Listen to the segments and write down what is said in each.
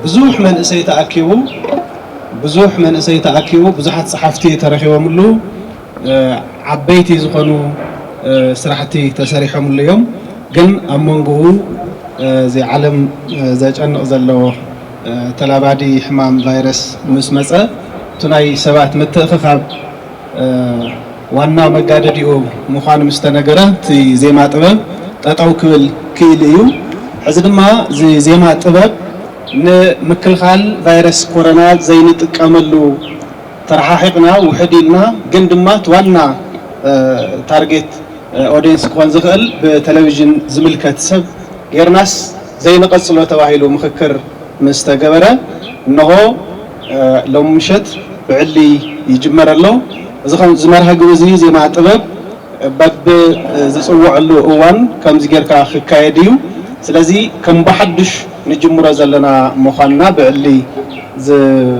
ብዙሕ መንእሰይ ተኣኪቡ ብዙሕ መንእሰይ ተኣኪቡ ብዙሓት ጸሓፍቲ ተረኺቦምሉ፣ ዓበይቲ ዝኾኑ ስራሕቲ ተሰሪሖምሉ እዮም። ግን ኣብ መንጎኡ እዚ ዓለም ዘጨንቕ ዘሎ ተላባዲ ሕማም ቫይረስ ምስ መጸ፣ እቲ ናይ ሰባት ምትእኽኻብ ዋና መጋደዲኡ ምዃኑ ምስ ተነገረ፣ እቲ ዜማ ጥበብ ጠጠው ክብል ክኢሉ እዩ። ሕዚ ድማ እዚ ዜማ ጥበብ ንምክልኻል ቫይረስ ኮሮና ዘይንጥቀመሉ፣ ተረሓሒቕና ውሕድ ኢልና፣ ግን ድማ እቲ ዋና ታርጌት ኦዲየንስ ክኾን ዝኽእል ብቴሌቪዥን ዝምልከት ሰብ ጌርናስ ዘይንቐጽሎ ተባሂሉ ምኽክር ምስ ተገበረ፣ እንሆ ሎም ምሸት ብዕሊ ይጅመር ኣሎ። እዚ ከም- እዚ መርሃ ግብሪ እዚ ዜማ ጥበብ በብ ዝጽውዐሉ እዋን ከምዚ ጌርካ ክካየድ እዩ። ስለዚ ከም ብሓዱሽ ንጅምሮ ዘለና ምዃንና ብዕሊ ዝ-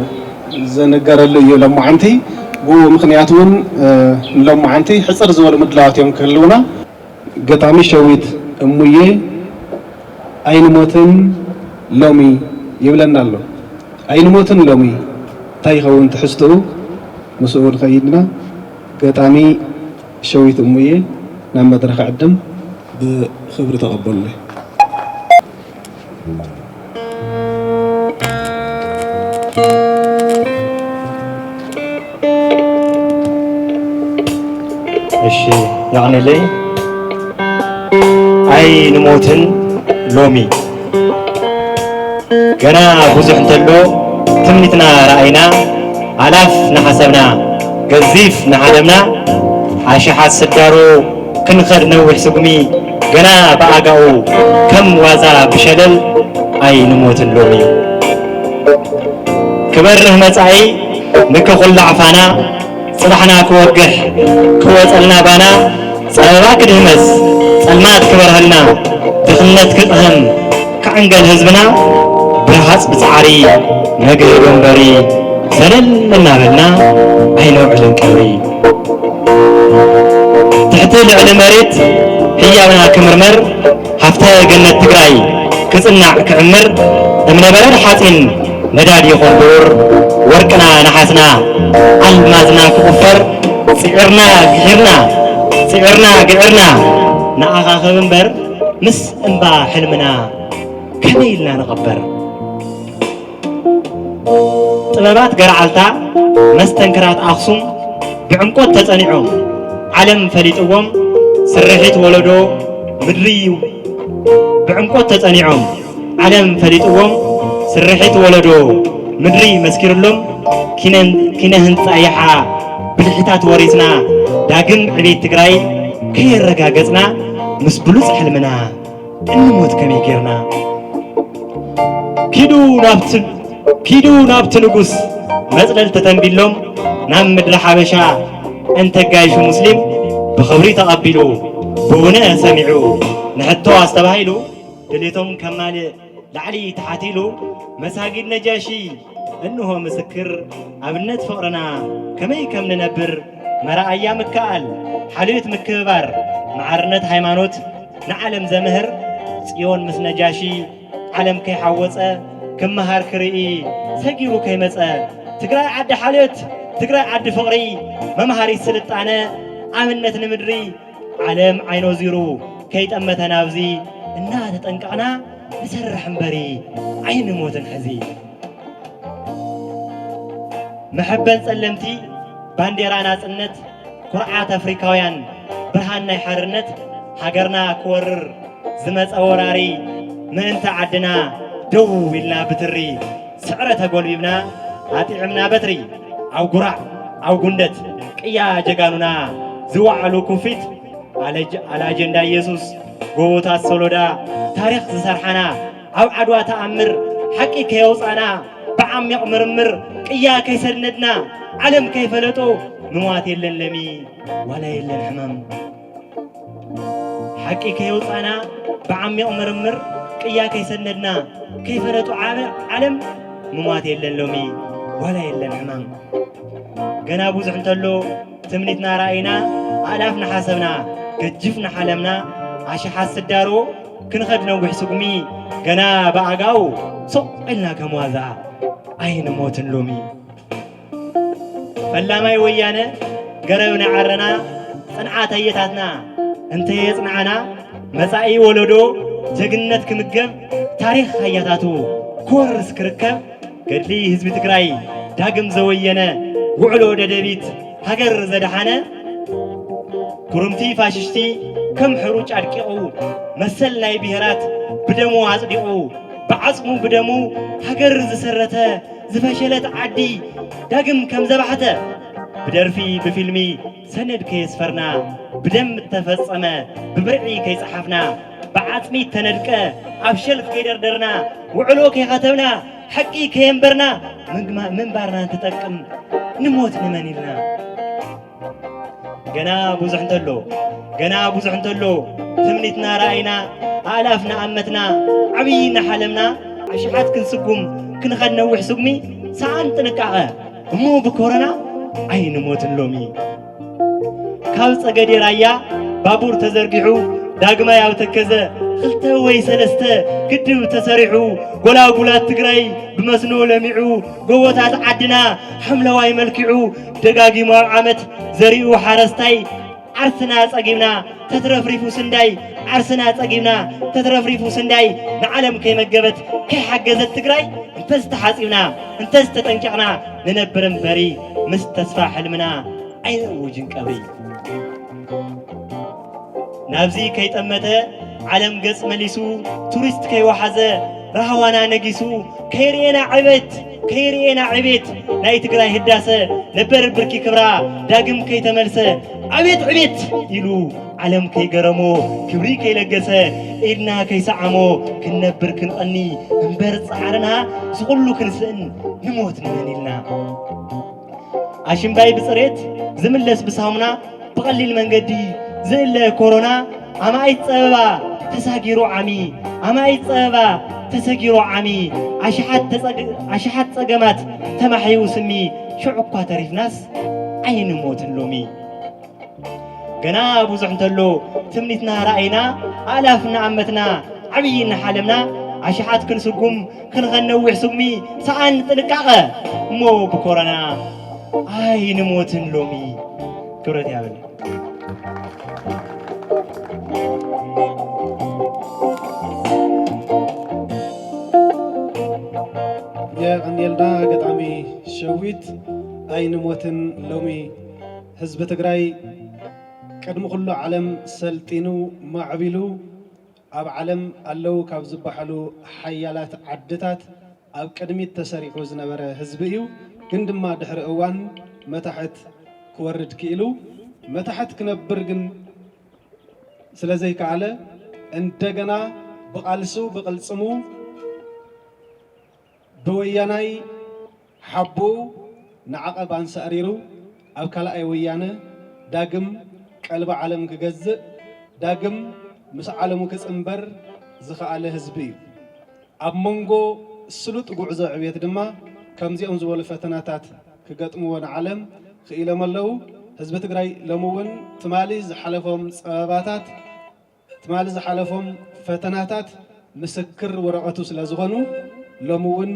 ዝንገረሉ እዩ ሎማዓንቲ። ብኡ ምኽንያት እውን ንሎማዓንቲ ሕጽር ዝበሉ ምድላዋት እዮም ክህልውና። ገጣሚ ሸዊት እሙዬ ኣይንሞትን ሎሚ ይብለና ኣሎ። ኣይንሞትን ሎሚ እንታይ ይኸውን ትሕዝትኡ? ምስኡ ንኸይድና ገጣሚ ሸዊት እሙዬ ናብ መድረኽ ዕድም ብኽብሪ ተቐበሉለይ። እሺ፣ የቐኔለይ። ኣይንሞትን ሎሚ ገና ብዙሕ እንተሎ ትምኒትና ረኣይና፣ ኣላፍ ንሓሰብና፣ ገዚፍ ንሓለምና፣ ኣሽሓት ስዳሮ ክንኸድ ነዊሕ ስጉሚ፣ ገና ብኣጋኡ ከም ዋዛ ብሸለል ኣይንሞትን ሎሚ። ክበርህ መጻኢ ንክኹላዕ ፋና፣ ጽባሕና ክወግሕ ክወጸልና ባና፣ ጸበባ ክድህመስ ጸልማት ክበርሀልና፣ ድኽነት ክጥህም ክዕንገል ህዝብና፣ ብረሃጽ ብጻዕሪ ነግህዶ እምበሪ፣ ሰለል እናበልና ኣይነውዕልን ቀብሪ። ትሕቲ ልዕሊ መሬት ህያብና ክምርመር፣ ሃፍተ ገነት ትግራይ ክጽናዕ ክዕምር፣ እምነበረድ ሓጺን ነዳዲ ይኹን ብሩር፣ ወርቅና ነሓስና ኣልማዝና ክቑፈር፣ ጽዒርና ግሒርና ጽዒርና ግዒርና ንኣኻኽብ እምበር፣ ምስ እምባ ሕልምና ከመይ ኢልና ንቐበር? ጥበባት ገርዓልታ መስተንክራት ኣኽሱም ብዕምቆት ተጸኒዖም ዓለም ፈሊጥዎም ስርሒት ወለዶ ምድሪ ብዕምቆት ተጸኒዖም ዓለም ፈሊጥዎም ስርሒት ወለዶ ምድሪ መስኪርሎም ኪነ ህንጻ ይሓ ብልሒታት ወሪስና ዳግም ዕቤት ትግራይ ከየረጋገጽና ምስ ብሉጽ ሕልምና እንሞት ከመይ ጌርና? ኪዱ ናብቲ ኪዱ ናብቲ ንጉስ መጽለል ተተንቢሎም ናብ ምድሪ ሓበሻ እንተጋይሹ ሙስሊም ብኽብሪ ተቐቢሉ ብውነ ሰሚዑ ንሕቶ ኣስተባሂሉ ድሌቶም ከማልእ ላዕሊ ተሓቲሉ መሳጊድ ነጃሺ እንሆ ምስክር ኣብነት ፍቕርና ከመይ ከም ንነብር መርኣያ ምክኣል ሓልዮት ምክብባር መዓርነት ሃይማኖት ንዓለም ዘምህር ጽዮን ምስ ነጃሺ ዓለም ከይሓወጸ ክመሃር ክርኢ ሰጊሩ ከይመጸ ትግራይ ዓዲ ሓልዮት ትግራይ ዓዲ ፍቕሪ መምሃሪት ስልጣነ ኣብነት ንምድሪ ዓለም ዓይኖ ዚሩ ከይጠመተ ናብዚ እናተጠንቀቕና ንሰርሕ እምበሪ ኣይንሞትን ሕዚ። መሐበን ጸለምቲ ባንዴራ ናጽነት ኩርዓት ኣፍሪካውያን ብርሃን ናይ ሓርነት ሃገርና ክወርር ዝመጸ ወራሪ ምእንቲ ዓድና ደው ኢልና ብትሪ ስዕረ ተጎልቢብና ኣጢዕምና በትሪ ኣብ ጉራዕ ኣብ ጉንደት ቅያ ጀጋኑና ዝወዓሉ ኩፊት ኣለ- ኣለ ኣጀንዳ ኢየሱስ ጎቦታት ሶሎዳ ታሪኽ ዝሰርሓና ኣብ ዓድዋ ተኣምር ሓቂ ከየውፃና ብዓሚቕ ምርምር ቅያ ከይሰነድና ዓለም ከይፈለጦ ምሟት የለን ለሚ ዋላ የለን ሕማም ሓቂ ከየውፃና ብዓሚቕ ምርምር ቅያ ከይሰነድና ከይፈለጡ ዓለ- ዓለም ምሟት የለን ሎሚ ዋላ የለን ሕማም ገና ብዙሕ እንተሎ ትምኒትና ራእይና ኣእላፍ ንሓሰብና ገጅፍ ንሓለምና ኣሽሓት ስዳሮ ክንኸድ ነዊሕ ስጉሚ ገና ብኣጋኡ ሱቕ ኢልና ከም ዋዛ ኣይንሞትን ሎሚ። ፈላማይ ወያነ ገረብ ንዓረና ጽንዓት ኣየታትና እንተየጽንዓና መጻኢ ወለዶ ጀግንነት ክምገብ ታሪኽ ኣያታቱ ክወርስ ክርከብ ገድሊ ህዝቢ ትግራይ ዳግም ዘወየነ ውዕሎ ደደቢት ሃገር ዘድሓነ ክሩምቲ ፋሽሽቲ ከም ሕሩጭ ኣድቂቑ መሰል ናይ ብሄራት ብደሙ ኣጽዲቑ ብዓጽሙ ብደሙ ሃገር ዝሰረተ ዝፈሸለት ዓዲ ዳግም ከም ዘባሕተ ብደርፊ ብፊልሚ ሰነድ ከየስፈርና ብደም እተፈጸመ ብብርዒ ከይጸሓፍና ብዓጽሚ እተነድቀ ኣብ ሸልፍ ከይደርደርና ውዕሎ ከይኸተብና ሓቂ ከየንበርና ምግማ- ምንባርና እንትጠቅም ንሞት ንመን ኢልና? ገና ብዙሕ እንተሎ ገና ብዙሕ እንተሎ ትምኒትና ረኣይና ኣእላፍ ንኣመትና ዓብዪ እናሓለምና ኣሽሓት ክንስጉም ክንኸድ ነዊሕ ስጉሚ ሰኣን ጥንቃቐ እሞ ብኮረና ኣይንሞትን ሎሚ። ካብ ጸገዴ ራያ ባቡር ተዘርጊሑ ዳግማይ ኣብ ተከዘ ክልተ ወይ ሰለስተ ግድብ ተሰሪሑ ጎላጉላት ትግራይ ብመስኖ ለሚዑ ጎቦታት ዓድና ሓምለዋይ መልኪዑ ደጋጊሙ ኣብ ዓመት ዘሪኡ ሓረስታይ ዓርስና ጸጊብና ተትረፍሪፉ ስንዳይ ዓርስና ጸጊብና ተትረፍሪፉ ስንዳይ ንዓለም ከይመገበት ከይሓገዘት ትግራይ እንተዝተሓጺብና እንተዝተጠንቂቕና ንነብር እምበሪ ምስ ተስፋ ሕልምና ኣይነእውጅን ቀብሪ። ናብዚ ከይጠመተ ዓለም ገጽ መሊሱ ቱሪስት ከይወሓዘ ራህዋና ነጊሱ ከይርኤና ዕቤት ከይርኤና ዕቤት ናይ ትግራይ ህዳሰ ነበር ብርኪ ክብራ ዳግም ከይተመልሰ ኣቤት ዕቤት ኢሉ ዓለም ከይገረሞ ክብሪ ከይለገሰ ኢድና ከይሰዓሞ ክንነብር ክንቐኒ እምበር ጻዕርና ዝኹሉ ክንስእን ንሞት ንመን ኢልና ኣሽምባይ ብጽሬት ዝምለስ ብሳሙና ብቐሊል መንገዲ ዝእለ ኮሮና ኣማኢት ጸበባ ተሳጊሩ ዓሚ ኣማኢት ጸበባ ተሰጊሩ ዓሚ ኣሽሓት ተጸግ- ኣሽሓት ጸገማት ተማሕዩ ስሚ ሽዑ እኳ ተሪፍናስ ኣይንሞትን ሎሚ ገና ብዙሕ እንተሎ ትምኒትና ራእይና ኣእላፍ እናኣመትና ዓብዪ እናሓለምና ኣሽሓት ክንስጉም ክንኸነዊሕ ስጉሚ ሰኣን ጥንቃቐ እሞ ብኮረና ኣይንሞትን ሎሚ ክብረት ያብል። የቐንየልና ገጣሚ ሸዊት። ኣይንሞትን ሎሚ ህዝቢ ትግራይ ቅድሚ ኩሉ ዓለም ሰልጢኑ ማዕቢሉ ኣብ ዓለም ኣለዉ ካብ ዝበሃሉ ሓያላት ዓድታት ኣብ ቅድሚት ተሰሪዑ ዝነበረ ህዝቢ እዩ። ግን ድማ ድሕሪ እዋን መታሕት ክወርድ ክኢሉ። መታሕት ክነብር ግን ስለ ዘይከኣለ እንደገና ብቓልሱ ብቕልጽሙ ብወያናይ ሓቦኡ ንዓቐብ ኣንሳእሪሩ ኣብ ካልኣይ ወያነ ዳግም ቀልቢ ዓለም ክገዝእ ዳግም ምስ ዓለሙ ክጽንበር ዝኸኣለ ህዝቢ እዩ። ኣብ መንጎ ስሉጥ ጉዕዞ ዕብየት ድማ ከምዚኦም ዝበሉ ፈተናታት ክገጥምዎ ንዓለም ክኢሎም ኣለዉ። ህዝቢ ትግራይ ሎሚ እውን ትማሊ ዝሓለፎም ፀበባታት ትማሊ ዝሓለፎም ፈተናታት ምስክር ወረቐቱ ስለ ዝኾኑ ሎሚ እውን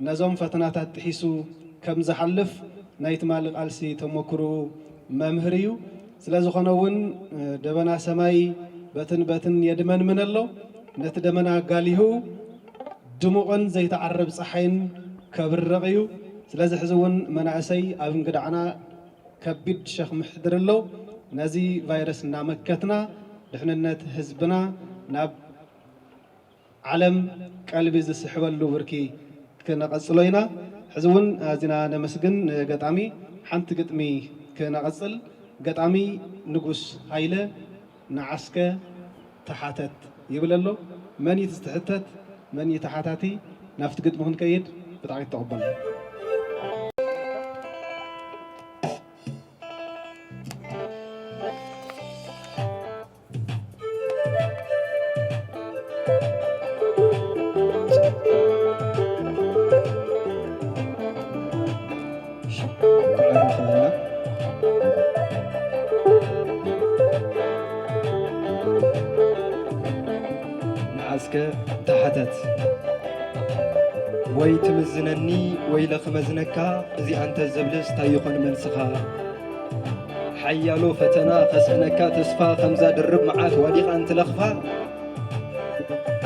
ነዞም ፈተናታት ጥሒሱ ከም ዝሓልፍ ናይ ትማሊ ቃልሲ ተመክርኡ መምህር እዩ። ስለ ዝኾነ እውን ደበና ሰማይ በትን በትን የድመንምን ኣሎ። ነቲ ደመና ኣጋሊሁ ድሙቕን ዘይተዓረብ ፀሓይን ከብርቕ እዩ። ስለዚ ሕዚ እውን መናእሰይ ኣብ እንግዳዕና ከቢድ ሸኽሚ ሕድሪ ኣሎ። ነዚ ቫይረስ እናመከትና ድሕንነት ህዝብና ናብ ዓለም ቀልቢ ዝስሕበሉ ብርኪ ክነቐጽሎ ኢና። ሕዚ እውን ኣዚና ነመስግን ንገጣሚ ሓንቲ ግጥሚ ክነቐጽል። ገጣሚ ንጉስ ሃይለ ንዓስከ ተሓተት ይብል ኣሎ። መን እዩ ትሕተት? መን እዩ ተሓታቲ? ናብቲ ግጥሚ ክንከይድ ብጣዕሚ ተቐበሉ። ተሓተት። ወይ ትምዝነኒ ወይ ለኽመዝነካ፣ እዚኣ እንተ ዝብልስ ታይ ይኾን መልስኻ? ሓያሎ ፈተና ከስእነካ ተስፋ፣ ከምዛ ድርብ መዓት ዋዲቓ እንትለኽፋ፣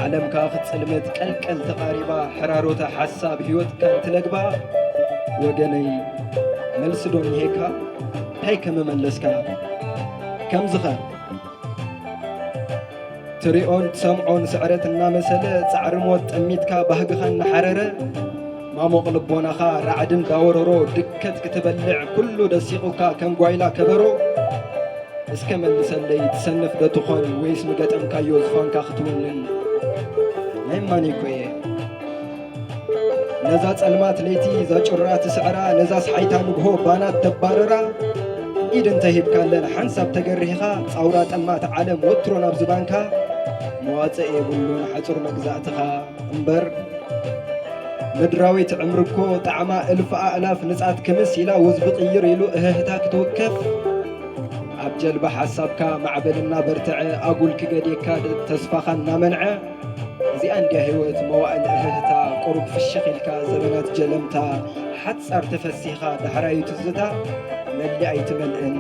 ዓለምካ ክትጽልምት ቀልቀል ተቓሪባ፣ ሕራሮታ ሓሳብ ህይወትካ እንትለግባ፣ ወገነይ፣ መልሲ ዶ እኒሄካ? እንታይ ከመመለስካ? ከምዝኸ ትሪኦን ትሰምዖን ስዕረት እናመሰለ፣ ጻዕሪ ሞት ጠሚትካ ባህግኻ እናሓረረ፣ ማሞቕ ልቦናኻ ራዕዲ እንዳወረሮ፣ ድከት ክትበልዕ ኩሉ ደሲቑካ ከም ጓይላ ከበሮ፣ እስከ መልሰለይ፣ ትሰንፍ ዶ ትኾን ወይስ ምገጠምካዮ ዝፋንካ ክትውንን? ናይ ማን እኮ እየ። ነዛ ጸልማት ለይቲ እዛ ጩራ ትስዕራ፣ ነዛ ስሓይታ ንግሆ ባና ተባርራ፣ ኢድ እንተሂብካለን ሓንሳብ ተገሪህኻ፣ ጻውራ ጠማት ዓለም ወትሮ ናብ ዝባንካ፣ መዋጽእ የብሉን ሓጹር መግዛእትኻ እምበር። ምድራዊት ዕምሪ እኮ ጣዕማ እልፊ ኣእላፍ ንጻት ክምስ ኢላ ውዝቢ ቅይር ኢሉ እህህታ ክትውከፍ፣ ኣብ ጀልባ ሓሳብካ ማዕበል እናበርትዐ፣ ኣጉል ክገድየካ ተስፋኻ እናመንዐ፣ እዚኣ እንድያ ህይወት መዋእል እህህታ፣ ቁሩብ ፍሽኽ ኢልካ ዘበናት ጀለምታ፣ ሓጻር ተፈሲኻ ዳሕራዩ ትዝታ፣ መሊኣ ኣይትመልእን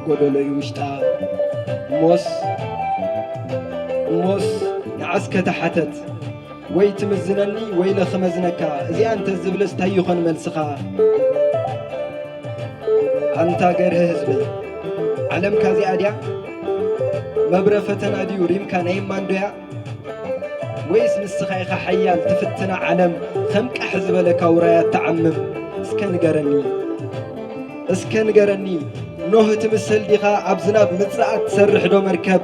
ጎደሎ እዩ ውሽጣ። እሞስ፣ እሞስ ንዓስከ ተሓተት፣ ወይ ትምዝነኒ ወይ ለኽመዝነካ፣ እዚኣ እንተ ዝብልስ ታይ ይኾን መልስኻ? ኣንታ ገርህ ህዝበይ፣ ዓለምካ እዚኣ ድያ? መብረ ፈተና ድዩ ሪምካ ናይ እማን ዶያ? ወይስ ንስኻ ኢኻ ሓያል ትፍትና ዓለም፣ ከም ቃሕ ዝበለ ካውራያ ትዓምም? እስከ ንገረኒ፣ እስከ ንገረኒ፣ ኖህ ትምሰል ዲኻ ኣብ ዝናብ ምጽኣት ትሰርሕ ዶ መርከብ?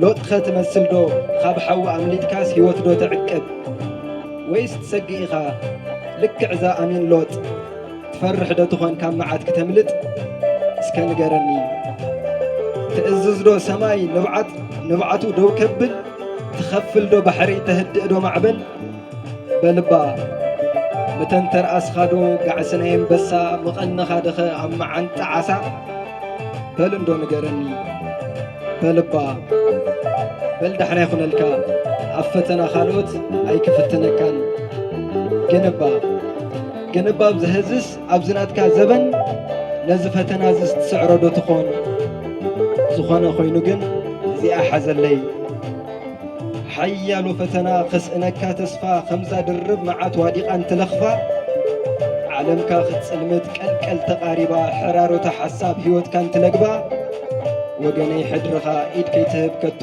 ሎጥኸ ትመስል ዶ ካብ ሓዊ ኣምሊጥካስ ህይወት ዶ ተዕቅብ? ወይስ ትሰግእ ኢኻ ልክዕ እዛ ኣሚን ሎጥ? ትፈርሕ ዶ ትኾን ካብ መዓት ክተምልጥ? እስከ ንገረኒ። ትእዝዝ ዶ ሰማይ ንብዓት-፣ ንብዓቱ ደው ከብል? ትኸፍል ዶ ባሕሪ ተህድእ ዶ ማዕበል? በልባ፣ መተንተር ኣስኻዶ ጋዕሲ ናይ ኣንበሳ፣ ምቐንኻደኸ ኣብ መዓንጣ ዓሳ? በል እንዶ ንገረኒ፣ በልባ፣ በል ዳሕና ይኹነልካ፣ ኣብ ፈተና ካልኦት ኣይክፍትነካን። ግን እባ፣ ግን እባ ኣብዚ ሀዝስ ኣብዚ ናትካ ዘበን ነዚ ፈተና እዝስ ትስዕሮ ዶ ትኾን? ዝኾነ ኮይኑ ግን እዚኣ ሓዘለይ። ሓያሎ ፈተና ከስእነካ ተስፋ፣ ከምዛ ድርብ መዓት ዋዲቓ እንትለኽፋ፣ ዓለምካ ክትጽልምት ቀልቀል ተቓሪባ፣ ሕራሮታ ሓሳብ ህይወትካ እንትለግባ፣ ወገነይ ሕድርኻ ኢድ ከይትህብ ከቶ፣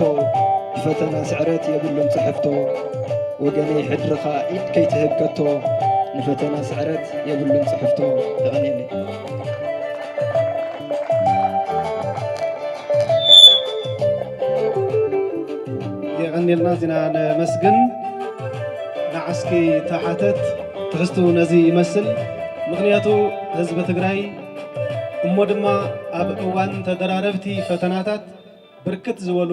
ብፈተና ስዕረት የብሉን ጽሕፍቶ። ወገነይ ሕድርኻ ኢድ ከይትህብ ከቶ፣ ንፈተና ስዕረት የብሉን ጽሕፍቶ። የቐንየለይ። የቐንየልና ዚና ነመስግን። ንዓስኪ ተሓተት ትሕዝቱ ነዚ ይመስል። ምኽንያቱ ህዝቢ ትግራይ እሞ ድማ ኣብ እዋን ተደራረብቲ ፈተናታት ብርክት ዝበሉ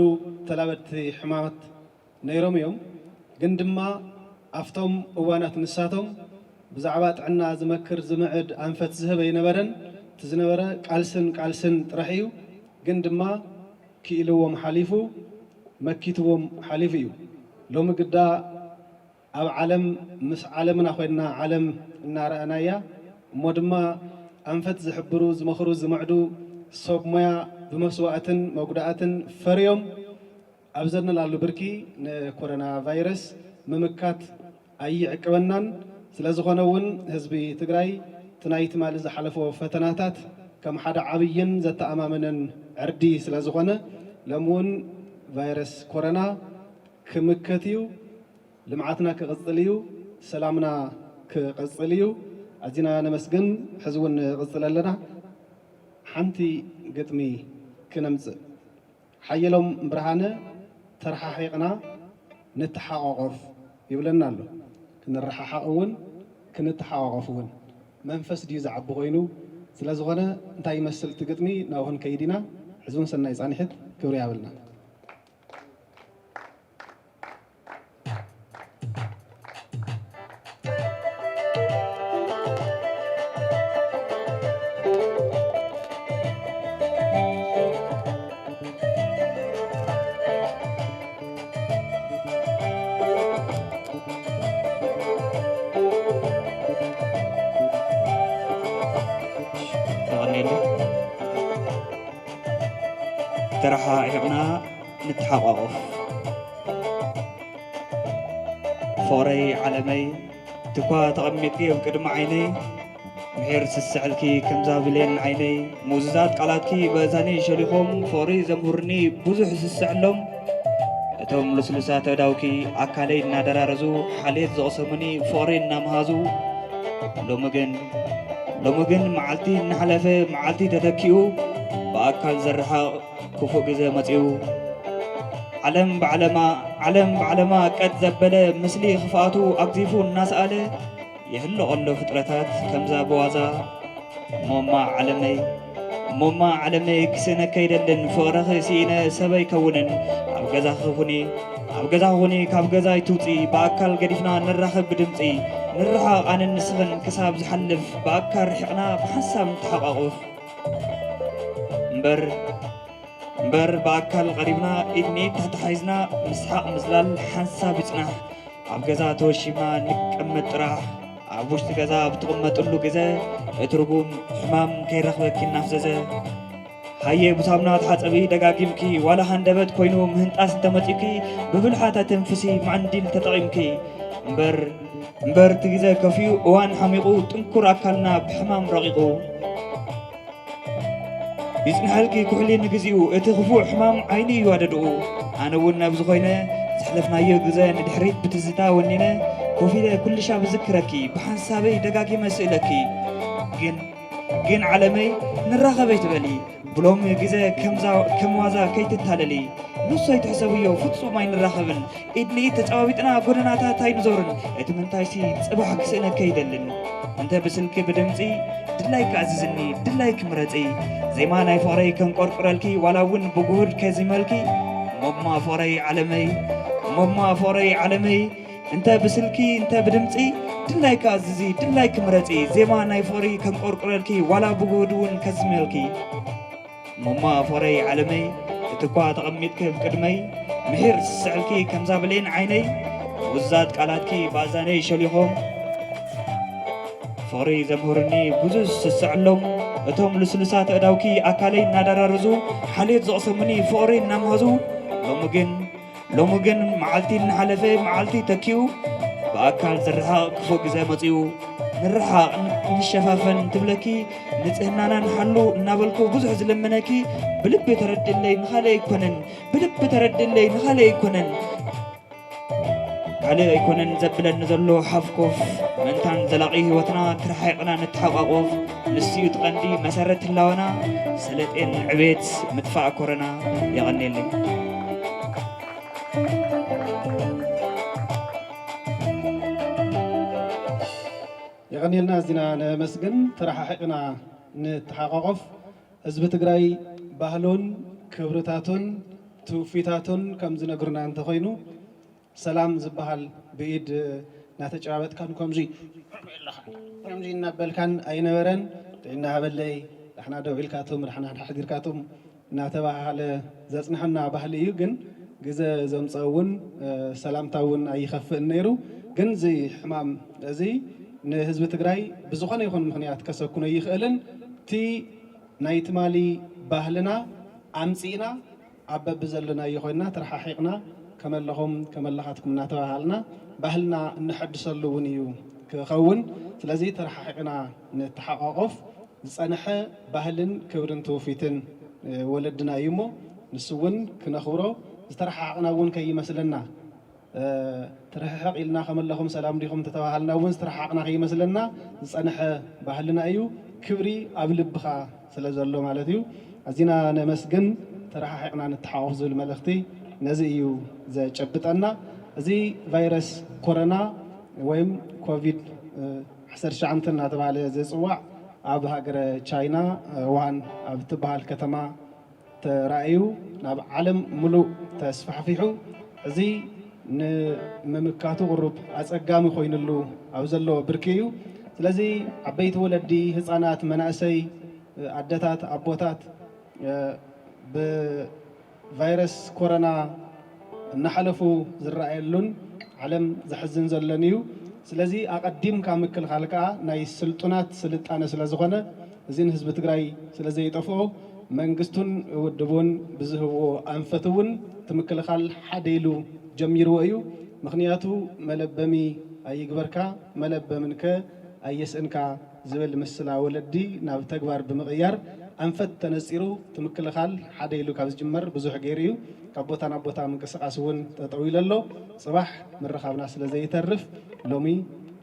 ተላበድቲ ሕማማት ነይሮም እዮም። ግን ድማ ኣብቶም እዋናት ንሳቶም ብዛዕባ ጥዕና ዝመክር ዝምዕድ ኣንፈት ዝህብ ኣይነበረን። እቲ ዝነበረ ቃልስን ቃልስን ጥራሕ እዩ። ግን ድማ ክኢልዎም ሓሊፉ፣ መኪትዎም ሓሊፉ እዩ። ሎሚ ግዳ ኣብ ዓለም ምስ ዓለምና ኮይንና ዓለም እናረኣናያ፣ እሞ ድማ ኣንፈት ዝሕብሩ፣ ዝመኽሩ፣ ዝምዕዱ ሰብ ሞያ ብመስዋእትን መጉዳእትን ፈርዮም ኣብ ዘለናሉ ብርኪ ንኮሮና ቫይረስ ምምካት ኣይዕቅበናን። ስለ ዝኾነ እውን ህዝቢ ትግራይ እቲ ናይ ትማሊ ዝሓለፎ ፈተናታት ከም ሓደ ዓብይን ዘተኣማምንን ዕርዲ ስለ ዝኾነ፣ ሎሚ እውን ቫይረስ ኮሮና ክምከት እዩ፣ ልምዓትና ክቕፅል እዩ፣ ሰላምና ክቕፅል እዩ። ኣዚና ነመስግን። ሕዚ እውን ንቕፅል ኣለና። ሓንቲ ግጥሚ ክነምፅእ። ሓየሎም ብርሃነ ተረሓሒቕና ንተሓቋቆፍ ይብለና ኣሎ። ክንረሓሓቕ እውን ክንተሓቋቆፍ እውን መንፈስ ድዩ ዝዓቢ ኮይኑ? ስለ ዝኾነ እንታይ ይመስል እቲ ግጥሚ ናብኡ ክንከይድ ኢና። ሕዚ እውን ሰናይ ፃንሒት ክብሪ ያብልና። ተረሓሒቕና ንተሓቋቖፍ። ፍቕረይ ዓለመይ፣ ትኳ ተቐሚጥኪ ኣብ ቅድሚ ዓይነይ፣ ምሒር ስስዕልኪ ከምዛ ብሌን ዓይነይ፣ ምውዝዛት ቃላትኪ በእዛነይ ሸሊኾም፣ ፍቕሪ ዘምህሩኒ ብዙሕ ዝስዕሎም፣ እቶም ልስሉሳት ኣእዳውኪ ኣካለይ እናደራረዙ፣ ሓልየት ዘቕሰሙኒ ፍቕሪ እናመሃዙ፣ ሎሚ ግን፣ ሎሚ ግን መዓልቲ እናሓለፈ መዓልቲ ተተኪኡ፣ ብኣካል ዘረሓቕ ክፉእ ግዜ መጺኡ። ዓለም ብዓለማ፣ ዓለም ብዓለማ ቀጥ ዘበለ፣ ምስሊ ክፍኣቱ ኣግዚፉ እናሰኣለ፣ ይህሎ ኣሎ ፍጥረታት ከምዛ ብዋዛ። እሞማ ዓለመይ፣ እሞማ ዓለመይ ክስእነኪ ኣይደልን፣ ፍቕርኺ ስኢነ ሰብ ኣይከውንን። ኣብ ገዛኺ ኩኒ፣ ኣብ ገዛኺ ኩኒ፣ ካብ ገዛ ኣይትውጺ፣ ብኣካል ገዲፍና ንራኸብ ብድምጺ። ንረሓቕ ኣነን ንስኽን ክሳብ ዝሓልፍ፣ ብኣካል ርሒቕና ብሓንሳብ ንተሓቋቖፍ። እምበር፣ እምበር ብኣካል ቀሪብና ኢድ ንኢድ ተተሓሒዝና ምስሓቕ ምዝላል ሓንሳብ ይጽናሕ። ኣብ ገዛ ተወሺብና ንቀመጥ ጥራሕ። ኣብ ውሽጢ ገዛ ኣብ ትቕመጥሉ ግዘ እቲ ርጉም ሕማም ከይረኽበኪ እናፍዘዘ። ሃየ ብሳሙና ተሓጸቢ ደጋጊምኪ፣ ዋላ ሃንደበት ኮይኑ ምህንጣስ እንተመጺእኪ፣ ብብልሓት ኣተንፍሲ ማዕንዲል ተጠቒምኪ። እምበር፣ እምበር እቲ ግዘ ከፊኡ እዋን ሓሚቑ ጥንኩር ኣካልና ብሕማም ረቒቑ። ይጽንሐልኪ ኩሕሊ ንግዚኡ፣ እቲ ክፉእ ሕማም ዓይኒ እዩ ኣደድኡ። ኣነ እውን ነብዚ ኮይነ፣ ዘሕለፍናዮ ግዘ ንድሕሪት ብትዝታ ወኒነ፣ ኮፍ ኢለ ኩልሻብ እዝክረኪ፣ ብሓንሳበይ ደጋጊመ ስእለኪ። ግን፣ ግን ዓለመይ ንራኸብ ኣይትበሊ፣ ብሎሚ ግዘ ከምዛ-፣ ከም ዋዛ ከይትታለሊ። ንሱ ኣይትሕሰብዮ፣ ፍጹም ኣይንራኸብን። ኢድ ንኢድ ተጨባቢጥና ጎደናታት ኣይንዞርን። እቲ ምንታይሲ ጽባሕ ክስእነኪ ኣይደልን። እንተ ብስልኪ ብድምጺ ድላይኪ ኣዝዝኒ፣ ድላይኪ ምረጺ። ዜማ ናይ ፍቕረይ ከንቆርቁረልኪ፣ ዋላ እውን ብጉሁድ ከዚመልኪ። ሞማ ፍቕረይ ዓለመይ፣ ሞማ ፍቕረይ ዓለመይ። እንተ ብስልኪ፣ እንተ ብድምጺ ድላይኪ ኣዝዚ፣ ድላይኪ ምረጺ። ዜማ ናይ ፍቕሪ ከንቆርቁረልኪ፣ ዋላ ብጉሁድ እውን ከዝመልኪ። እሞማ ፍቕረይ ዓለመይ፣ እቲ እኳ ተቐሚጥኪ ኣብ ቅድመይ፣ ምሒር ስስዕልኪ ከምዛ ብሌን ዓይነይ፣ ውዛት ቃላትኪ ባዛነይ ሸሊኾም፣ ፍቕሪ ዘምህሩኒ ብዙ ዝስስዕሎም፣ እቶም ልስሉሳት ኣእዳውኪ ኣካለይ እናደራረዙ፣ ሓልዮት ዘቕሰሙኒ ፍቕሪ እናምሃዙ፣ ሎሚ ግን ሎሚ ግን መዓልቲ እናሓለፈ መዓልቲ ተኪኡ፣ ብኣካል ዝረሓቕ ክፉእ ግዜ መጺኡ። ንረሓቕ፣ ን-፣ ንሸፋፈን ትብለኪ፣ ንጽህናና ንሓሉ እናበልኩ ብዙሕ ዝልምነኪ፣ ብልቢ ተረድእለይ ንኻልእ ኣይኮነን፣ ብልቢ ተረድእለይ ንኻልእ ኣይኮነን። ካልእ ኣይኮነን ዘብለኒ ዘሎ ሓፍኮፍ፣ ምእንታን ዘላቒ ህይወትና ክረሓይቕና ንተሓቋቆፍ። ንሱ እዩ እቲ ቀንዲ መሰረት ህላወና፣ ሰለጤን ዕቤት ምጥፋእ ኮረና። የቐንየለይ። የቐንየልና፣ ኣዚና ነመስግን። ተረሓሒቕና ንተሓቋቆፍ። ህዝቢ ትግራይ ባህሉን ክብርታቱን ትውፊታቱን ከም ዝነግሩና እንተኾይኑ፣ ሰላም ዝበሃል ብኢድ እናተጨባበጥካን ከምዚ፣ ከምዚ እናበልካን ኣይነበረን። ጥዕና ሃበለይ፣ ዳሕና ደው ኢልካቶም፣ ዳሕና ሓዲርካቶም እናተባሃለ ዘጽንሐና ባህሊ እዩ። ግን ግዘ ዘምፀ እውን፣ እ፣ ሰላምታ እውን ኣይኸፍእን ነይሩ። ግን እዚ ሕማም እዚ ንህዝቢ ትግራይ ብዝኾነ ይኹን ምኽንያት ከሰኩኖ ይኽእልን፣ እቲ ናይ ትማሊ ባህልና ኣምፂእና ኣብ በብዘለናዮ ኮይና ተረሓሒቕና ከመለኹም ከመለኻትኩም እናተባሃልና ባህልና እንሐድሰሉ እውን እዩ ክኸውን። ስለዚ ተረሓሒቕና ንተሓቋቆፍ። ዝጸንሐ ባህልን ክብርን ትውፊትን፣ እ፣ ወለድና እዩ እሞ፣ ንሱ እውን ክነኽብሮ፣ ዝተረሓሓቕና እውን ከይመስለና፣ እ፣ ትርሕሕቕ ኢልና ከመለኹም ሰላም ዲኹም እንተተባሃልና እውን ዝተረሓሓቕና ከይመስለና፣ ዝጸንሐ ባህልና እዩ። ክብሪ ኣብ ልብኻ ስለ ዘሎ ማለት እዩ። ኣዚና ነመስግን። ተረሓሒቕና ንተሓቋቆፍ ዝብል መልእኽቲ ነዚ እዩ ዘጨብጠና። እዚ ቫይረስ ኮሮና ወይም ኮቪድ፣ እ፣ ዓሰርተ ትሽዓተ እናተባህለ ዝጽዋዕ ኣብ ሃገረ ቻይና፣ እ፣ ውሃን ኣብ እትበሃል ከተማ ተራእዩ ናብ ዓለም ሙሉእ ተስፋሕፊሑ፣ እዚ ንምምካቱ ቁሩብ ኣጸጋሚ ኮይኑሉ ኣብ ዘሎ ብርኪ እዩ። ስለዚ ዓበይቲ ወለዲ፣ ህጻናት፣ መናእሰይ፣ እ፣ ኣደታት፣ ኣቦታት፣ እ፣ ብ ቫይረስ ኮሮና እናሓለፉ ዝረኣየሉን ዓለም ዘሕዝን ዘሎን እዩ። ስለዚ ኣቐዲምካ ምክልኻል ከኣ ናይ ስልጡናት ስልጣነ ስለ ዝኾነ፣ እዚ ንህዝቢ ትግራይ ስለ ዘይጠፍኦ መንግስቱን ውድቡን ብዝህብዎ ኣንፈት እውን እቲ ምክልኻል ሓደ ኢሉ ጀሚርዎ እዩ። ምኽንያቱ መለበሚ ኣይግበርካ መለበምንከ ኣየስእንካ ዝብል ምስላ ወለዲ ናብ ተግባር ብምቕያር ኣንፈት ተነፂሩ እቲ ምክልኻል ሓደ ኢሉ ካብ ዝጅመር ብዙሕ ገይሩ እዩ። ካብ ቦታ ናብ ቦታ ምንቅስቓስ እውን ጠጠው ኢሉ ኣሎ። ፅባሕ ምርኻብና ስለ ዘይተርፍ ሎሚ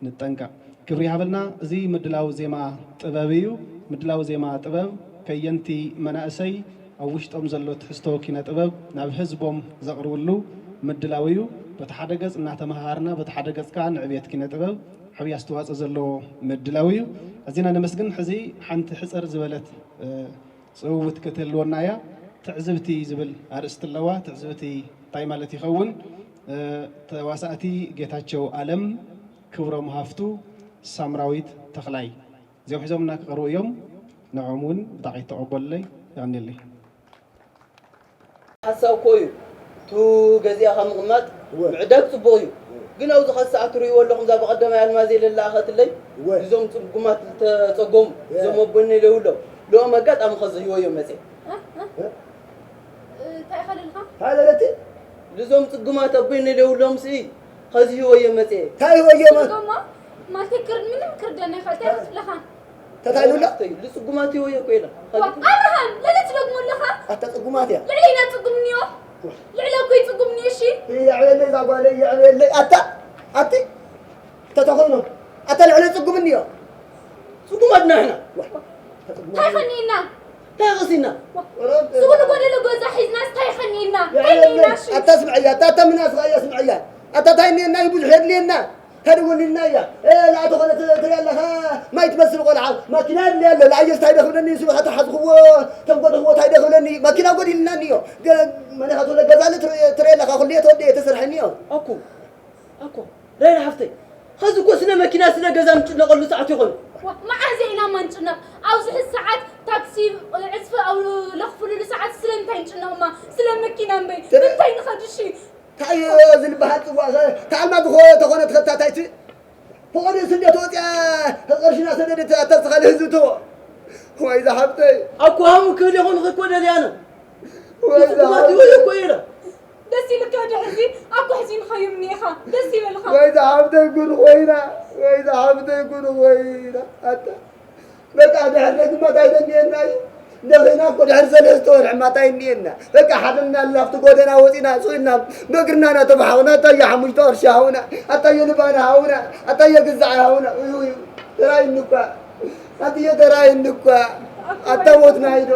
ንጠንቀቕ። ክብሪ ይሃበልና። እዚ ምድላው ዜማ ጥበብ እዩ። ምድላው ዜማ ጥበብ ከየንቲ መናእሰይ ኣብ ውሽጦም ዘሎ ትሕዝቶ ኪነ ጥበብ ናብ ህዝቦም ዘቕርብሉ ምድላው እዩ። በቲ ሓደ ገጽ እናተመሃሃርና በቲ ሓደ ገጽ ከኣ ንዕብየት ኪነ ጥበብ ዓብዪ ኣስተዋጽኦ ዘለዎ ምድላው እዩ። ኣዚና ነመስግን። ሕዚ ሓንቲ ሕጽር ዝበለት እ፣ ጽውውት ክትህልወና እያ። ትዕዝብቲ ዝብል ኣርእስቲ ኣለዋ። ትዕዝብቲ እንታይ ማለት ይኸውን? እ፣ ተዋሳእቲ ጌታቸው ኣለም፣ ክብሮም ሃፍቱ፣ ሳምራዊት ተኽላይ እዚኦም ሒዞምና ክቐርቡ እዮም። ንዕኦም እውን ብጣዕቂ ተቐበሉለይ። የቐንየለይ። ሓሳብ እኮ እዩ። ቱ ገዚእኻ ምቕማጥ እወ። ምዕዳግ ጽቡቕ እዩ። እወ። ግን ኣብዚ ኸሳዕ ትርእይዎ ኣለኹም፣ እዛ ብቐዳማይ ኣልማዝ የለላ ኣኸትለይ። እወ። እዞም ጽጉማት ዝተጸገሙ፣ እወ። እዞም ኣቦነ ለውሎ። ልኦም ኣጋጣሚ ኸዚ ህይወዮ መጽእ። እ? እ? እ? እንታይ ኢኻ ልልካ? እንታይ በለቲ? ልዞም ጽጉማት ኣቦነ ለውሎም ስኢ ኸዚ ህይወዮ መጽእ። እንታይ ህይወዮ መ- ጽጉማ? ማለት ክር-፣ ምንም ክርደና ይኽእል። እንታይ ክትብለኻ? ተታይሉላ? ልጽጉማት ህይወዮ እኮ ኢላ። ዋ፣ ኣብርሃም፣ ለለ ትደግሞ ኣለኻ? ኣታ ጽጉማት እያ። ልዕለይና ጽጉም እኒኦ። ዋ። ልዕለ እኮ ይጽጉም እኒኦ፣ እሺ? ይዕበለይ እዛ ጓለይ፣ ይዕበለይ። ኣታ፣ ኣቲ፣ ተተኾይኖም። ኣታ ልዕለ ጽጉም እኒኦ። ጽጉማት ኢና ንሕና። ዋ። እንታይ ኸኒእና? እንታይ ኸሲና? ዝኹሉ ጎደሎ ገዛ ሒዝናስ እንታይ ኸኒእና? እንታይ ኒእና እሺ? ኣታ ስምዐያ፣ ኣታ፣ ኣታ ምናስኻ እያ ስምዐያ። ኣታ እንታይ ኒእና እዩ ብዙሕ የድልየና። እንታይ ደጎሊልና እያ? እ፣ ንኣ ተኾነ ት-፣ ትሪኣ ኣለኻ፣ ማይ ትመስል ቆልዓ። ማኪና የድልያ ኣሎ። ንኣየስ እንታይ ደኽብለኒ፣ ንሱ ኸዓ ተሓዝኽዎ፣ ተንጎድኽዎ እንታይ ደኽብለኒ። ማኪና ጎዲልና እኒኦ። ገ-፣ መን ኢኻ ትብሎ ገዛ ኣሎ ትሪ-፣ ትሪኣ ኣለኻ፣ ኩሉ እየ ተወዲኤ ተሰርሐ እኒኦ። ኣኩ፣ ኣኮ፣ ራይዳ ሓፍተይ፣ ኸዚ እኮ ስለ መኪና፣ ስለ ገዛ ንጭነቐሉ ሰዓት ይኾን። ዋ፣ መዓዝ ኢና እማ ንጭነቕ? ኣብዚ ሕዚ ሰዓት ታክሲ ዕጽፊ ኣብ ለኽፍሉሉ ሰዓት ስለምንታይ ንጭነቕ እማ? ስለ መኪና እምበይ። ትረ- ብምንታይ ንኸድ እሺ? እንታይ እዩ እዚ ዝበሃል ጽዋእ ኸ? ታልማ ዝኾ-፣ ተኾነት ኸታታይቲ? ፈቐዶ ስደት ወፂኣ፣ ቕርሽና ሰደደት ኣታ ዝኻሊ ህዝቢ ትቦ። ዋይ ዝሓፍተይ። ኣኮ ሃሙ ክብል ይኹን ኽኮ ደልያነ። ዋይ ንጽጉማት ዝሓፍተይ። ይወዩ እኮ ኢለ። ደስ ኢልካ ድሕዚ ኣኮ ሕዚንኻዮም እኒኢኻ። ደስ ይበልኻ። ዋይ ዝሓፍተይ ጉድ ኮይና፣ ዋይ ዝሓፍተይ ጉድ ኮይና። ኣታ በቃ ድሕር ደግማ እንታይ ደንየና እዩ? ደኺና እኮ ድሕር ሰለስተ ወርሒ ማታይ እኒኤና። በቃ ሓደ እናላፍቲ ጎደና ወፂና፣ ስኢልና፣ ብእግርና እናተባሓቑና፣ ኣታየ ሓሙሽተ ቅርሺ ሃውና፣ ኣታየ ልባና ሃውና፣ ኣታየ ግዛዕ ሃውና። እዩ፣ እዩ። ተራይኒ እኳ። ኣትየ ተራይኒ እኳ። ኣታ ሞትና ኢዶ።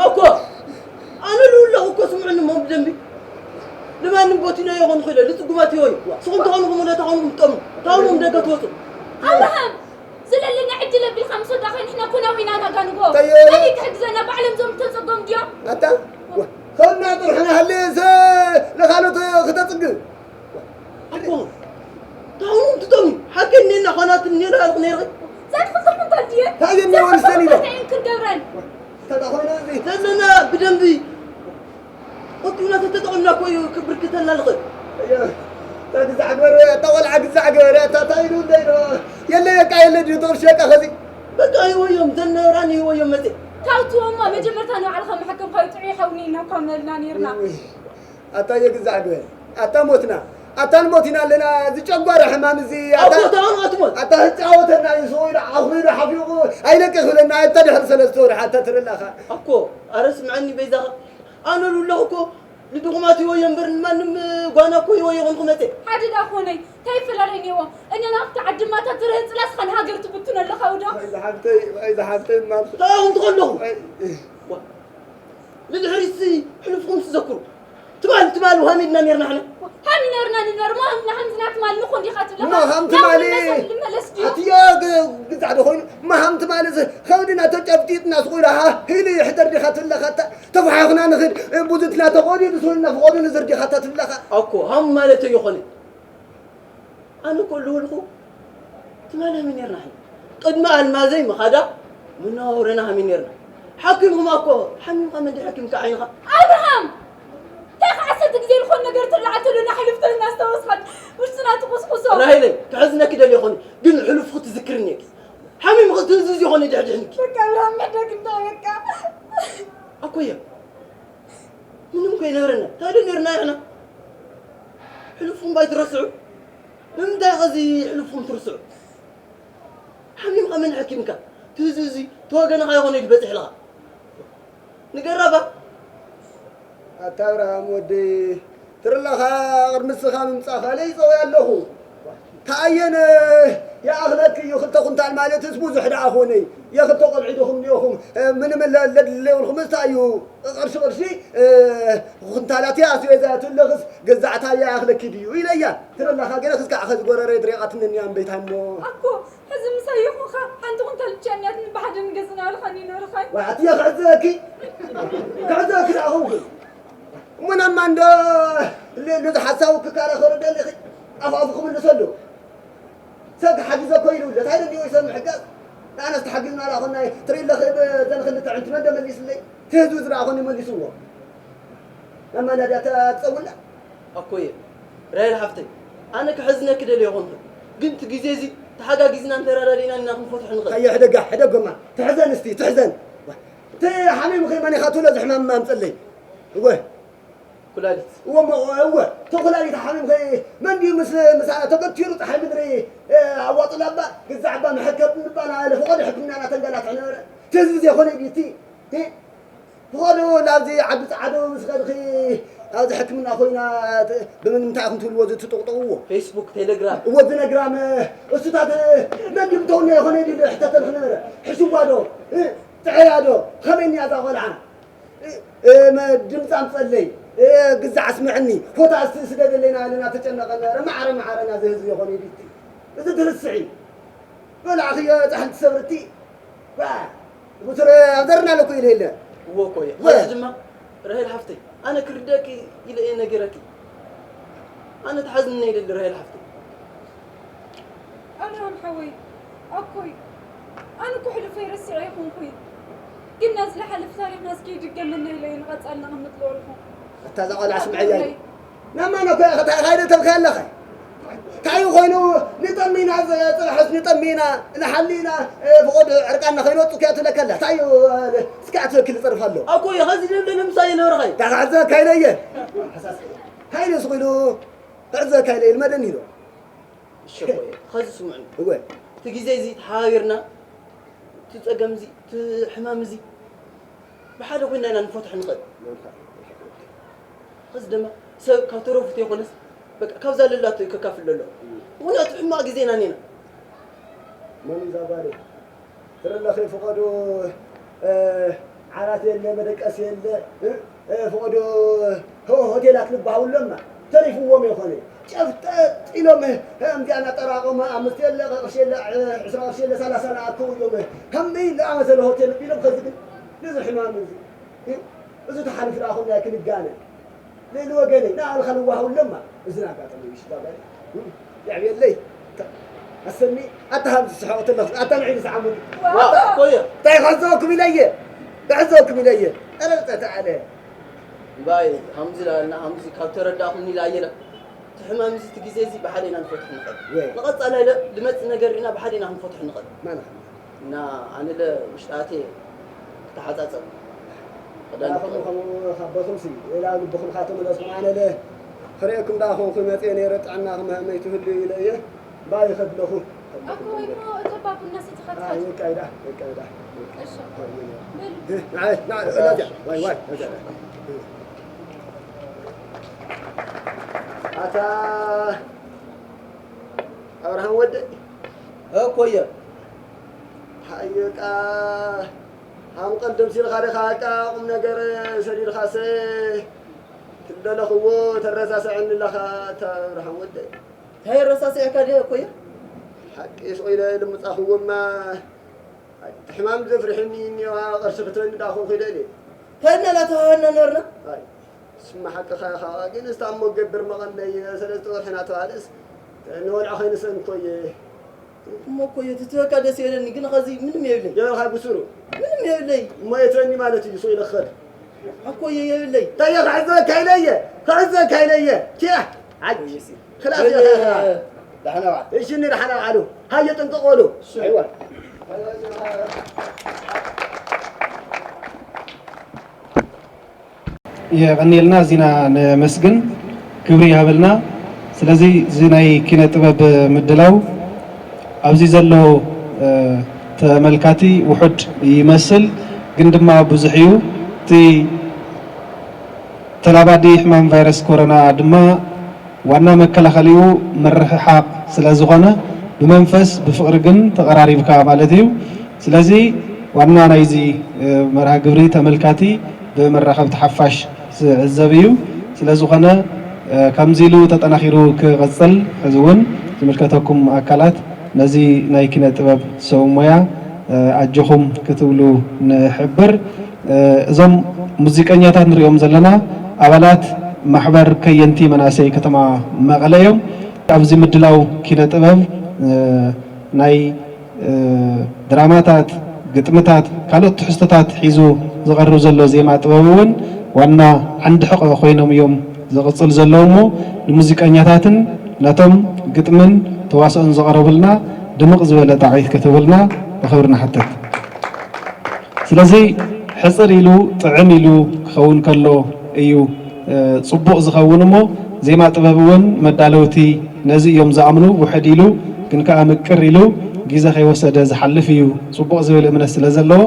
ኣኮ፣ ኣነ ልውለኹ እኮ ስምዑኒ እሞ ብደንቢ። ልማንም ቦቲኖ ይኾን ኽኢለ፣ ልጽጉማት ይሆይ። ስኹም ተኾንኹም፣ ወለ ተኾንኹም ትጠሙ። ተኾንኹም ደገ ትወፁ። ኣብርሃም! ዝለለና ዕድል ኣቢልካ ምስ ወዳእኻ ንሕና ኮናዊ ኢና ናጋንጎ። እንታይ እዩ? መን እዩ ክሕግዘና? ባዕሎም እዞም ተጸጎም ድዮም? ኣታ፣ ኸና ጥርሕና ሃለ ዘ-፣ ለኻሎት ክተጽግ። ኣኮ፣ ታሁኑ ትጠሚ፣ ሓቂ እኔና ኾናት እኔና ኣልኩ ነይረ። ዛት ክልተ ኩንታል ድየ? ታየ እኔ ዛት ወንስተን ኢለ። እንታይ እየን ክገብረን? ተጣኾና እዚ። ዘለና ብደንቢ ቁጢብና ተተጠቒምና እኮ እዩ ክብርክተና ልኽእል። እየ፣ እታ ግዛዕ ግበር፣ እታ ቆልዓ ግዛዕ ግበር፣ እታ እንታይ ኢሉ እንታይ ኢሉ? የለ፣ የቃ የለ ድዩ፣ ተቕርሽ የቃ ኸዚ። በቃ ይወዮም፣ ዘነበራን ይወዮም መጤ። ታውትዎማ መጀመርታ ንባዕልኻ መሓከምካዩ ጥዑይ ሓውኒ ኢና እኳ ምበልና ኔርና። እውይ፣ ኣታ የግዛዕ ግበር፣ ኣታ ሞትና፣ ኣታ ንሞት ኢና ኣለና፣ እዚ ጨጓራ ሕማም እዚ፣ ኣታ ኣቦ፣ ታውን ኣትሞት። ኣታ ህጫወተና እዩ፣ ስቕ ኢሉ ዓኹ ኢሉ ሓፊቑ፣ ኣይለቅቕ ይብለና፣ ኣታ ድሕሪ ሰለስተ ወርሒ ኣታ ትርኢ ኣለኻ። ኣኮ፣ ኣረ ስምዐኒ በይዛኻ። ኣነ ሉለኹ እኮ ንድኹማት ይወዮ እምበር ንማንም ጓና እኮ ይወዮ ኾንኩ መጤ። ሓደ ደኣ ኮነይ፣ እንታይ ይፈላለ እኒአዎ? እነ ናብቲ ዓዲ ማታ ትርህን ጽላስኻ ንሃገር ትብትኖ ኣለኻ ውዶ? ዋይ ዝሓፍተይ፣ ዋይ ዝሓፍተይ፣ ማም። እንታይ ኹንኩ ከለኹ? ዋይ። ዋ። ንድሕሪትሲ ሕሉፍኩም ትዘክሩ። ትማል፣ ትማል ሃሚድና ኔርና ሕነ። ሃሚ ኔርና ንነር፣ ማ ሃምና ሃምዝና ትማል ንኹን ዲኻ ትብለኻ? ማ ሃም ትማል? ልመለስ ድዩ? ኣትዮ ግ-፣ ግዛዕ ዶ ኾይኑ? ማ ሃም ትማል እዚ ኸብድና ተጨብጢጥና ስቑ ኢላ ሃ፣ ሂሊ ይሕደር ዲኻ ትብለኻ? ተ-፣ ተፋሒኽና ንኽድ፣ እ፣ ብዙትና ተቖዲዱ ስውልና ፍቖዱ ንዝር ዲኻ ትብለኻ? ኣኮ፣ ሃም ማለት ኣይኾነ። ኣነ እኮ ልውልኹ ትማል ሃሚ ኔርና ሕነ። ቅድሚ ኣልማዘይ ምኻዳ መነባብሮና ሃሚ ኔርና። ሓኪምኹም ኣኮ፣ ሓሚምካ መን ድዩ ሓኪምካ ዓይንኻ? ኣብርሃም! እንታይ ከ ዓሰርተ ግዜ ዝኾን ነገር ትርዳዕ ተሎ ንሕልፍቶ እናስታወስኻን ውሽጥና ትኹስኹሶ? ራሄለይ፣ ክሕዝነኪ ደልየ ኾነ፣ ግን ሕሉፍኹ ትዝክርኒ እየኪ። ሓሚም ክትእዝዝ ይኾነ ድሕድሕንኪ። በቃ፣ ብርሃን፣ ምሕደግ እንዳ በቃ። ኣኮየ፣ ምንም ከይነበረና፣ እንታይ ዶ ነርና ኢሕና? ሕሉፍኩም ባይትረስዑ። ንምንታይ ኸዚ ሕሉፍኩም ትርስዑ? ሓሚምካ መን ሓኪምካ? ትእዝዚ፣ ተወገንኻ ይኾነ ድበጽሕ ኣለኻ። ንገራባ። ኣታ ኣብርሃም ወደይ፣ ትርለኻ ቅድሚ ንስኻ ምምጻእካ ለይጸው ኣለኹ። ተኣየነ ይኣኽለኪ እዩ፣ ክልተ ኩንታል ማለትስ ብዙሕ ደኣ ኾነይ። የኽልተ ቆልዑ ዲኹም ዲኹም፣ እ፣ ምንም ለ-፣ ለድለይብልኩም እንታይ እዩ? ቅርሺ ቅርሺ፣ እ፣ ኩንታላት እያ ኣስቤዛ ትእለኽስ ገዛዕታ እያ ይኣኽለኪ ድዩ? ኢለያ። ትርለኻ ገለ ክስካዕ ኸዚ ጎረረይ ድሪቓትኒ እኒኣ እምበይታ እሞ። ኣኮ፣ ሕዚ ምሳይ ይኹንኻ፣ ሓንቲ ኩንታል ብቻ እኒኣትኒ፣ ብሓደ ንገዝና በልኻኒ ነበርኻይ። ዋዕቲ እየ ክዕዘበኪ፣ ክዕዘበኪ ደኣ ኹንኩ። እሞ ናብ ማን ዶ ል-፣ ልዚ ሓሳቡ ክካረ ኸሩ ደሊኺ? ኣፉ ኣፉ ክምልሰሉ። ሰብ ክሓግዘ እኮ ኢሉ፣ እንታይ ደልዩ ይሰብ ምሕጋዝ? ንኣነስ ተሓጊዝና ደኣ ኾንና፣ ትርኢ ኣለኺ፣ ብዘን ክልተ ዕንቲ መን ዶ መሊስለይ? እቲ ህዝቢ እዚ ደኣ ኾን ይመሊስዎ። ናብ ማን ድያ ትጸውላ? ኣኮየ፣ ራሄል ሓፍተይ፣ ኣነ ክሕዝነኪ ደልየ ይኾንኩ። ግን እቲ ግዜ እዚ ተሓጋጊዝና እንተረዳዲእና ኢና ክንፈትሖ ንኽእል። ኣየ ሕደጋ፣ ሕደጎማ። ትሕዘን እስቲ፣ ትሕዘን። እቲ ሓሚምኺ መን ኢኻ ትብሎ እዚ ሕማም ኣምጸለይ? እወ። ኩላሊት። እወ እሞ፣ እወ። እቲ ኩላሊት ሓሚምኺ መን ድዩ ምስ፣ ምስ ተገቲሩ ጸሓይ ምድሪ፣ እ፣ ኣዋጽላ እባ፣ ግዛዕ እባ፣ መሐከብ እባ እናበለ ፍቓዱ ሕክምና እናተንገላትዐ ነበረ። እቲ ህዝቢ ዘይኮነ ድዩ እቲ? እ? ፍቓዱ ናብዚ ዓዲ ጻዕዱ ምስ ከድኺ፣ ኣብዚ ሕክምና ኮይና፣ ት-፣ ብምንታይ ኢኹም ትብልዎ እዚ ትጥቕጥቕዎ? ፌስቡክ፣ ቴሌግራም። እዎ፣ ዝነግራም፣ እሱታት፣ መን ድዩ ተውነ ይኾነ ድዩ ሕተተልኺ ነበረ? ሕሽዋ ዶ? እ? ጥዕያ ዶ? ከመይ እኒኣ እዛ ቆልዓ? እ፣ መ-፣ ድምፂ ኣምፀለይ፣ እ፣ ግዛዕ ኣስምዐኒ፣ ፎቶ ኣስ-፣ ስደደለይና ኢልና ተጨነቐ ነበረ። ማዕረ ማዕረና እዚ ህዝቢ ይኾነ ድዩ? እዚ ትርስዒ። በላዕኽዮ ጻሕሊ ትሰብርቲ። ዋ፣ ብትረ ኣብዘርና ኣለኩ ኢለ ኢለ። እዎ እኮ እየ። ወ- ሕዚ ድማ ራሄል ሓፍተይ፣ ኣነ ክርደኪ ኢለ እየ ነጊረኪ። ኣነ ትሓዝኒ እየ ደሊ ራሄል ሓፍተይ። ኣብርሃም ሓወይ፣ ኣኮይ፣ ኣነ እኮ ሕሉፈይ ረሲዐ ኣይኮንኩይ። ግን ናዚ ዝሓለፈ ታሪኽና እስኪ ይድገመና ኢለ እየ ንቐጻልና ክምጥሎ ኣለኹ። ኣታ እዛ ቆልዓ ስምዐያ እዩ። ናማና እኮ ኢኻ፣ እንታይ ኢኻ ኢለ ተብካ ኣለኻ? እንታይ ኮይኑ ንጠሚና፣ ጽባሕስ ንጠሚና፣ ንሓሊና፣ እ፣ ፍቑድ ዕርቃንና ከይንወጽእ እኮ እያ ትብለካ ኣላ። እንታይ እዩ፣ እ፣ እስኪ ኣትበኪ ዝጸርፍ ኣሎ። ኣኮ እዩ፣ ኸዚ ደብለ ንምሳይ ይነበርኻ እዩ። እንታይ ክሕዘካ ኢለ እየ። እንታይ ኢሉ ስቕ ኢሉ ክሕዘካ ኢለ እየ፣ ልመደኒ ኢሉ። እሺ፣ ኣኮ እዩ። ኸዚ ስምዑኒ። እወ። እቲ ግዜ እዚ ተሓባቢርና፣ እቲ ጸገም እዚ፣ እቲ ሕማም እዚ፣ ብሓደ ኮይና ኢና ንፈትሖ ንኽእል። ሕዚ ድማ ሰብ ካብ ተረፉ ተይኮነስ፣ በቃ፣ ካብ ዘለላቶ እዩ ከካፍል ዘሎ። ምኽንያቱ፣ ሕማቕ ግዜና እኒና። መን እዩ እዛ ጓለይ? ትርለኸ ፍቐዱ፣ እ፣ ዓራት የለ፣ መደቀሲ የለ፣ እ፣ እ፣ ፍቐዱ፣ ሆ-፣ ሆቴላት ልበሃው ኣለማ። ተሪፍዎም ይኾነ። ጨፍጠጥ ኢሎም፣ እ፣ እምዚኣ እናጠራቐሙ፣ ኣምስት የለ፣ ቅርሺ የለ፣ እ፣ ዕስራ ቅርሺ የለ፣ ሰላሳ እናኣከቡ እዮም። ከመይ ዝኣመሰለ ሆቴል ቢሎም፣ ከዚ ግን፣ ነዚ ሕማም እዚ፣ እ፣ እዚ ተሓሊፉ ደኣ ኾን ናይ ክንጋነ። ልዕሊ ወገነይ፣ ንኣልኻ ልዋሃው ኣለማ። እዚ ኣጋጣሚ እዩ ሽታ ባይ። የዕብየለይ። ኣሰኒ፣ ኣታ ሃምዚ ስሕቕ ተለኽ፣ ኣታ ንዒ ዝሰዓሙኒ። ዋ፣ ኣታ፣ እኮ እየ። እንታይ ክሕዘወኩም ኢለየ? ክሕዘወኩም ኢለየ። ኧረ፣ ጸተ ኣለ። እምባይ፣ ሃምዚ ላልና፣ ሃምዚ ካብ ተረዳእኹም ኢላ ኣየለ። እቲ ሕማም እዚ፣ እቲ ግዜ እዚ ብሓደ ኢና ንፈትሖ ንኽእል። ወይ። ንቐጻላይ ለ-፣ ልመጽእ ነገር ኢና ብሓደ ኢና ክንፈትሖ ንኽእል። ማን ኢኻ? እና ኣነ ለ ውሽጢ ኣትየ ክተሓጻጸብ። ክዳን ንዓኹም ክተው-፣ ከምኡ ካብ ቦትኹም ሲ፣ ሌላ ልብኹም ካቶም መለስኩም። ኣነ ለ ክርእየኩም ደኣ ኾንኩ መጽየ ነይረ፣ ጥዕናኹም ሃመይ ትህሉ ኢለ እየ። ባይ ይኸድ ኣለኹ። ኣኮ ወይ እሞ እቶ ባቡና ሰቲኻ ኣይ፣ ትኸድ። ይቃይዳ፣ ይቃይዳ። እሺ። በሉ። ንዓይ፣ ንዓይ፣ እላዚያ፣ ዋይ፣ ዋይ፣ እላዚያ። ኣታ ኣብርሃም ወደይ። እኮየ። ሃየ ቃ፣ ሃም ቀልድም ሲልኻ ዲኻ ቃ ቁም ነገር ሰዲድኻሰ ትደለኽዎ ተረሳስዐኒ ኣለኻ ኣታ ኣብርሃም ወደይ። እንታይ ረሳስዐካ ድየ እኮየ? ሓቂ ስቕ ኢለ ልምጻኽዎማ እቲ ሕማም ዘፍርሕኒ እኒዋ ቅርሺ ክትበኒ ደኣ ኮንኩ ኢለ ኢለ። እንታይ እናተዋሃሃድና ነበርና? ኣይ፣ ስማ ሓቅኻ ኢኻ። ግን እስታ እሞ ገብር መቐለይ ሰለስተ ወርሒ እናተባህለስ ንወልዓ ከይንስእን እኮ እየ። እሞ እኮ እየ ትትበካ ደስ የለኒ፣ ግን ኸዚ ምንም የብለይ። የብልካ ብስሩ? ምንም የብለይ። እሞ የትረኒ ማለት እዩ፣ ሱቕ ኢለ ክኸድ። ኣኮ እየ የብለይ። እንታይ እየ ክሕዘካ ኢለ እየ፣ ክሕዘካ ኢለ እየ። ኪያ፣ ዓጅ። እኮ እየ ሲ-፣ ክላስ በል፣ እየ። ዳሕና ዋል። እሺ፣ እኒ ዳሕና ዋሉ። ሃየ ጥንቅቕ በሉ። እሺ። ኣይዋ። የቐንየልና፣ እዚና ነመስግን፣ ክብሪ ይሃበልና። ስለዚ እዚ ናይ ኪነ ጥበብ ምድላው ኣብዚ ዘሎ ተመልካቲ ውሑድ ይመስል፣ ግን ድማ ብዙሕ እዩ። እቲ ተላባዲ ሕማም ቫይረስ ኮሮና ድማ ዋና መከላኸሊኡ ምርሕሓቕ ስለ ዝኾነ፣ ብመንፈስ ብፍቕሪ ግን ተቐራሪብካ ማለት እዩ። ስለዚ ዋና ናይዚ መርሃ ግብሪ ተመልካቲ ብመራኸብቲ ሓፋሽ ዝዕዘብ እዩ። ስለ ዝኾነ ከምዚ ኢሉ ተጠናኺሩ ክቕፅል፣ ሕዚ እውን ዝምልከተኩም ኣካላት ነዚ ናይ ኪነ ጥበብ ሰብ ሞያ ኣጆኹም ክትብሉ ንሕብር። እዞም ሙዚቀኛታት ንሪኦም ዘለና ኣባላት ማሕበር ከየንቲ መናእሰይ ከተማ መቐለ እዮም። ኣብዚ ምድላው ኪነ ጥበብ ናይ ድራማታት፣ ግጥምታት፣ ካልኦት ትሕዝቶታት ሒዙ ዝቐርብ ዘሎ ዜማ ጥበብ እውን ዋና ዓንዲ ሕቖ ኮይኖም እዮም ዝቕፅል ዘለዉ እሞ፣ ንሙዚቀኛታትን ነቶም ግጥምን ተዋስኦን ዘቕረቡልና ድምቕ ዝበለ ጣቕዒት ክትብልና ብኽብሪ ንሓትት። ስለዚ ሕፅር ኢሉ ጥዕም ኢሉ ክኸውን ከሎ እዩ ጽቡቕ ዝኸውን እሞ፣ ዜማ ጥበብ እውን መዳለውቲ ነዚ እዮም ዝኣምኑ። ውሕድ ኢሉ ግን ከኣ ምቅር ኢሉ ግዜ ከይወሰደ ዝሓልፍ እዩ ጽቡቕ ዝብል እምነት ስለ ዘለዎ፣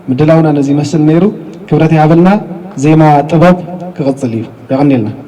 ምድላውና ነዚ ይመስል ነይሩ። ክብረት ይሃበልና። ዜማ ጥበብ ክቕጽል እዩ። የቐንየልና።